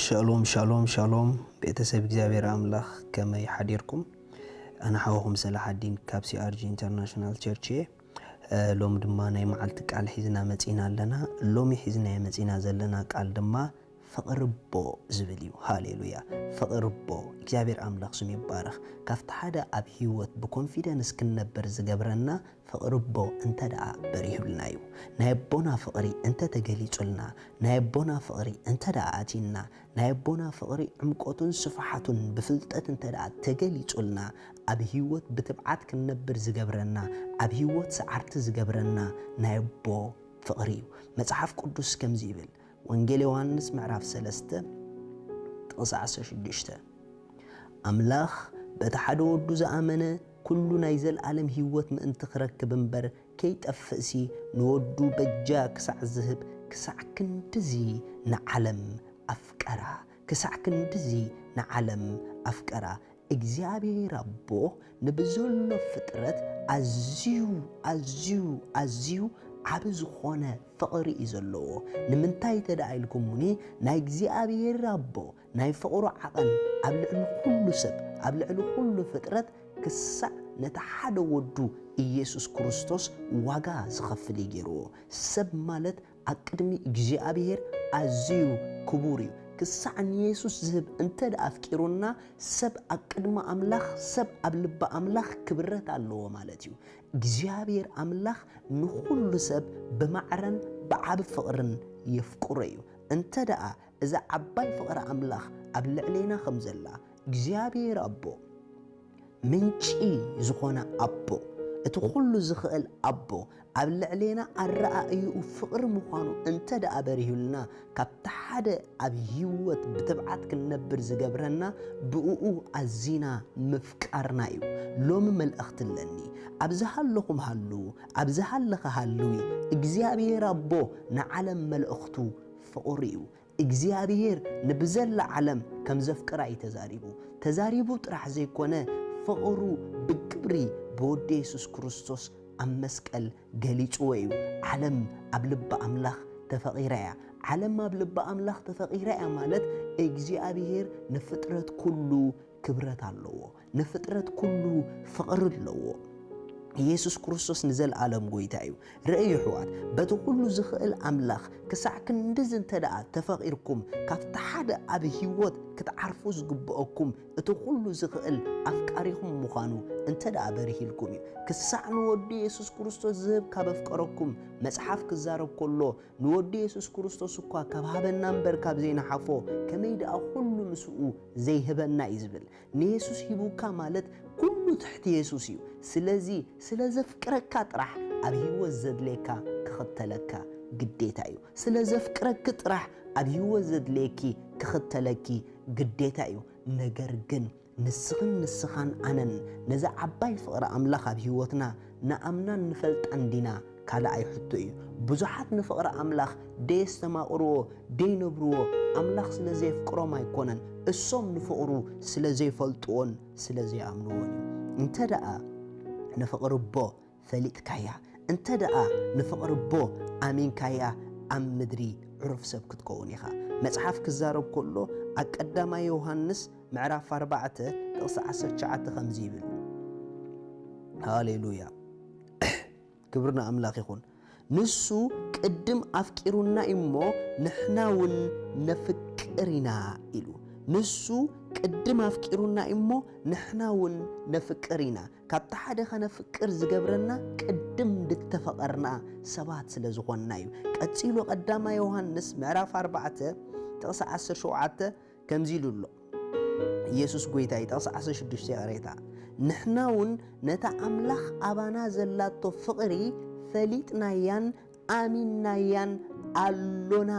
ሻሎም ሻሎም ሻሎም፣ ቤተሰብ እግዚኣብሔር ኣምላኽ ከመይ ሓዲርኩም? ኣነ ሓወኹም ሰላሓዲን ካብ ሲኣርጂ ኢንተርናሽናል ቸርች እየ። እ፣ ሎም ድማ ናይ መዓልቲ ቃል ሒዝና መጺና ኣለና። ሎሚ ሒዝናዮ መጺና ዘለና ቃል ድማ ፍቕሪ ኣቦ ዝብል እዩ። ሃሌሉያ! ፍቕሪ ኣቦ። እግዚኣብሔር ኣምላኽ ስሙ ይባረኽ። ካብቲ ሓደ ኣብ ህይወት ብኮንፊደንስ ክንነብር ዝገብረና ፍቕሪ ኣቦ እንተ ደኣ በሪሁልና እዩ። ናይ ኣቦና ፍቕሪ እንተ ተገሊጹልና፣ ናይ ኣቦና ፍቕሪ እንተ ደኣ ኣትዩና፣ ናይ ኣቦና ፍቕሪ ዕምቆቱን ስፍሓቱን ብፍልጠት እንተ ደኣ ተገሊጹልና፣ ኣብ ህይወት ብትብዓት ክንነብር ዝገብረና፣ ኣብ ህይወት ሰዓርቲ ዝገብረና ናይ ኣቦ ፍቕሪ እዩ። መጽሓፍ ቅዱስ ከምዚ ይብል፣ ወንጌል ዮሃንስ ምዕራፍ ሰለስተ ጥቕሲ ዓሰርተ ሽዱሽተ፣ ኣምላኽ በቲ ሓደ ወዱ ዝኣመነ ኩሉ ናይ ዘልኣለም ህይወት ምእንቲ ክረክብ እምበር ከይጠፍእሲ ንወዱ በጃ ክሳዕ ዝህብ ክሳዕ ክንድዚ ንዓለም ኣፍቀራ፣ ክሳዕ ክንድዚ ንዓለም ኣፍቀራ። እግዚኣብሔር ኣቦ ንብዘሎ ፍጥረት ኣዝዩ ኣዝዩ ኣዝዩ ዓቢ ዝኾነ ፍቕሪ እዩ ዘለዎ። ንምንታይ ተደኣ ኢልኩምኒ፣ ናይ እግዚኣብሔር ኣቦ ናይ ፍቕሩ ዓቐን ኣብ ልዕሊ ኩሉ ሰብ፣ ኣብ ልዕሊ ኩሉ ፍጥረት ክሳዕ ነቲ ሓደ ወዱ ኢየሱስ ክርስቶስ ዋጋ ዝኸፍል እዩ ገይርዎ። ሰብ ማለት ኣብ ቅድሚ እግዚኣብሔር ኣዝዩ ክቡር እዩ። ክሳዕ ንየሱስ ዝህብ እንተ ደኣ ኣፍቂሩና፣ ሰብ ኣብ ቅድሚ ኣምላኽ፣ ሰብ ኣብ ልቢ ኣምላኽ ክብረት ኣለዎ ማለት እዩ። እግዚኣብሔር ኣምላኽ ንኹሉ ሰብ ብማዕረን ብዓቢ ፍቕርን የፍቅሮ እዩ። እንተ ደኣ እዛ ዓባይ ፍቕሪ ኣምላኽ ኣብ ልዕሌና ከም ዘላ እግዚኣብሔር ኣቦ ምንጪ ዝኾነ ኣቦ፣ እቲ ኩሉ ዝኽእል ኣቦ ኣብ ልዕሌና ኣረኣእይኡ ፍቕሪ ምዃኑ እንተ ደኣ በሪሁልና፣ ካብቲ ሓደ ኣብ ህይወት ብትብዓት ክንነብር ዝገብረና ብእኡ ኣዚና ምፍቃርና እዩ። ሎሚ መልእኽቲ ኣለኒ። ኣብ ዝሃለኹም ሃልዉ፣ ኣብ ዝሃለኸ ሃልዊ። እግዚኣብሔር ኣቦ ንዓለም መልእኽቱ ፍቕሪ እዩ። እግዚኣብሔር ንብዘላ ዓለም ከም ዘፍቅራ እዩ ተዛሪቡ። ተዛሪቡ ጥራሕ ዘይኮነ፣ ፍቕሩ ብግብሪ ብወዲ የሱስ ክርስቶስ ኣብ መስቀል ገሊጽዎ እዩ። ዓለም ኣብ ልቢ ኣምላኽ ተፈቒራ እያ። ዓለም ኣብ ልቢ ኣምላኽ ተፈቒራ እያ ማለት፣ እግዚኣብሔር ንፍጥረት ኩሉ ክብረት ኣለዎ። ንፍጥረት ኩሉ ፍቕሪ ኣለዎ። ኢየሱስ ክርስቶስ ንዘለኣለም ጐይታ እዩ። ርእዩ ኣሕዋት፣ በቲ ኩሉ ዝኽእል ኣምላኽ ክሳዕ ክንድዚ እንተ ደኣ ተፈቒርኩም፣ ካብቲ ሓደ ኣብ ህይወት ክትዓርፉ ዝግብኦኩም እቲ ኩሉ ዝኽእል ኣፍቃሪኹም ምዃኑ እንተ ደኣ በሪሂልኩም እዩ። ክሳዕ ንወዱ የሱስ ክርስቶስ ዝህብ ካብ ኣፍቀረኩም፣ መጽሓፍ ክዛረብ ከሎ፣ ንወዱ የሱስ ክርስቶስ እኳ ካብ ሃበና እምበር ካብ ዘይንሓፎ፣ ከመይ ደኣ ኩሉ ምስኡ ዘይህበና እዩ ዝብል። ንየሱስ ሂቡካ ማለት ኩሉ ትሕቲ የሱስ እዩ። ስለዚ ስለ ዘፍቅረካ ጥራሕ ኣብ ህይወት ዘድልየካ ክኽተለካ ግዴታ እዩ። ስለ ዘፍቅረኪ ጥራሕ ኣብ ህይወት ዘድልየኪ ክኽተለኪ ግዴታ እዩ። ነገር ግን ንስኽን ንስኻን ኣነን ነዛ ዓባይ ፍቕሪ ኣምላኽ ኣብ ህይወትና ንኣምናን ንፈልጣን ዲና? ካልኣይ ሕቶ እዩ። ብዙሓት ንፍቕሪ ኣምላኽ ደየስተማቕርዎ፣ ደይነብርዎ፣ ኣምላኽ ስለ ዘየፍቅሮም ኣይኮነን፣ እሶም ንፍቕሩ ስለ ዘይፈልጥዎን ስለ ዘይኣምንዎን እዩ። እንተ ደኣ ንፍቕሪ ኣቦ ፈሊጥካያ፣ እንተ ደኣ ንፍቕሪ ኣቦ ኣሚንካያ፣ ኣብ ምድሪ ዕሩፍ ሰብ ክትከውን ኢኻ። መጽሓፍ ክዛረብ ከሎ፣ ኣብ ቀዳማይ ዮሃንስ ምዕራፍ ኣርባዕተ ጥቕሲ ዓሰርተ ትሽዓተ ከምዚ ይብል። ሃሌሉያ። ክብሪ ንኣምላኽ ይኹን። ንሱ ቅድም ኣፍቂሩና እሞ ንሕና እውን ነፍቅር ኢና ኢሉ። ንሱ ቅድም ኣፍቂሩና እሞ ንሕና እውን ነፍቅር ኢና። ካብቲ ሓደ ኸነፍቅር ዝገብረና ቅድም ዝተፈቐርና ሰባት ስለ ዝኾንና እዩ። ቀጺሉ ቀዳማይ ዮሃንስ ምዕራፍ ኣርባዕተ ጥቕሲ ዓሰርተ ሸውዓተ ከምዚ ኢሉ ኣሎ። ኢየሱስ ጐይታ እዩ። ጥቕሲ ዓሰርተ ሽዱሽተ ይቕሬታ። ንሕና እውን ነታ ኣምላኽ ኣባና ዘላቶ ፍቕሪ ፈሊጥናያን ኣሚንናያን ኣሎና።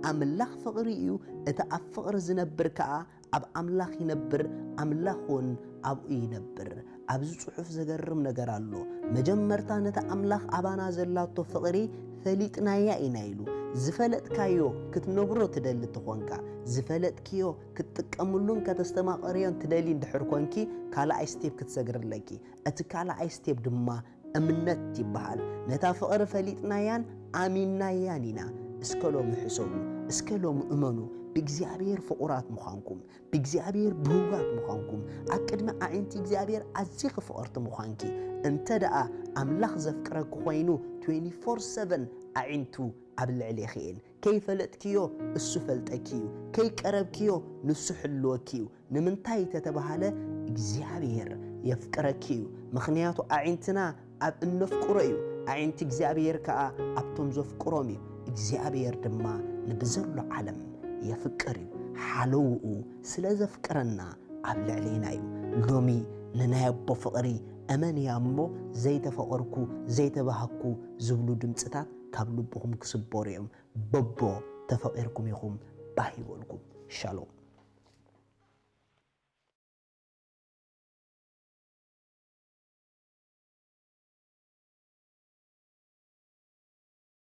ኣምላኽ ፍቕሪ እዩ። እቲ ኣብ ፍቕሪ ዝነብር ከኣ ኣብ ኣምላኽ ይነብር፣ ኣምላኽ እውን ኣብኡ ይነብር። ኣብዚ ጽሑፍ ዘገርም ነገር ኣሎ። መጀመርታ ነቲ ኣምላኽ ኣባና ዘላቶ ፍቕሪ ፈሊጥናያ ኢና ኢሉ። ዝፈለጥካዮ ክትነብሮ ትደሊ እንተኾንካ፣ ዝፈለጥክዮ ክትጥቀምሉን ከተስተማቕርዮን ትደሊ እንድሕር ኮንኪ፣ ካልኣይ ስቴፕ ክትሰግሪ ኣለኪ። እቲ ካልኣይ ስቴፕ ድማ እምነት ይበሃል። ነታ ፍቕሪ ፈሊጥናያን ኣሚንናያን ኢና። እስከ ሎሚ ሕሰቡ፣ እስከ ሎሚ እመኑ። ብእግዚኣብሔር ፍቑራት ምዃንኩም፣ ብእግዚኣብሔር ብህውጋት ምዃንኩም፣ ኣብ ቅድሚ ኣዒንቲ እግዚኣብሔር ኣዚኺ ፍቕርቲ ምዃንኪ፣ እንተ ደኣ ኣምላኽ ዘፍቅረኪ ኮይኑ twenty-four seven ኣዒንቱ ኣብ ልዕሌኺ እየን። ከይፈለጥክዮ እሱ ፈልጠኪ እዩ፣ ከይቀረብክዮ ንሱ ሕልወኪ እዩ። ንምንታይ ተተባሃለ እግዚኣብሔር የፍቅረኪ እዩ። ምኽንያቱ ኣዒንትና ኣብ እነፍቅሮ እዩ፣ ኣዒንቲ እግዚኣብሔር ከኣ ኣብቶም ዘፍቅሮም እዩ። እግዚኣብሔር ድማ ንብዘሎ ዓለም የፍቅር እዩ። ሓለውኡ ስለ ዘፍቅረና ኣብ ልዕሌና እዩ። ሎሚ ንናይ ኣቦ ፍቕሪ እመንያ እሞ ዘይተፈቐርኩ ዘይተባህኩ ዝብሉ ድምፅታት ካብ ልብኹም ክስበሩ እዮም። በቦ ተፈቒርኩም ኢኹም ባህ ይበልኩም። ሻሎም።